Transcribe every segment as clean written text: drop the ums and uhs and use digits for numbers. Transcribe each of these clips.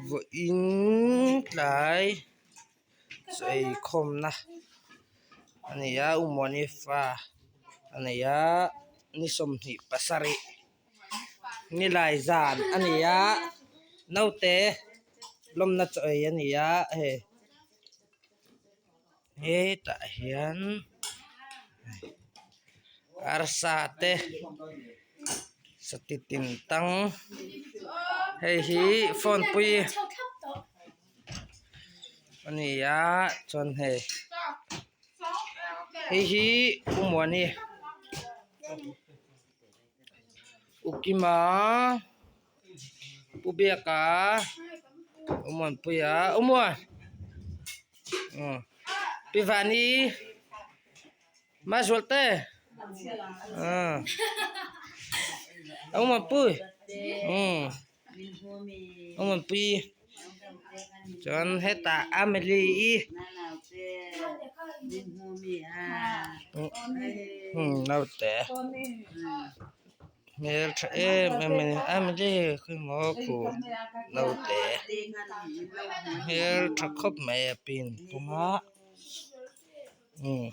Vawiin tlai chaw eikhawmna a ni a U Muani fa a nei a ni 27 nilai zan a ni a naute lawmna chaw ei a ni a hei hetah hian arsa te sati tin tang hei hi phone pui a ni a chuan hei hei hi U Muani U Kima Pu Biaka U Muanpuia U Muan Pi Vani Mazualte U Muanpui U Muanpui chuan hetah Amelie-i naute. Hmel tha em em a ni Amelie khi maw khu naute hmel tha khawp mai a pin tum a umm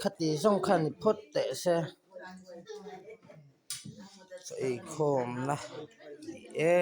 khati zawng khan ni phawt teh se chaw eikhawmna a ni e.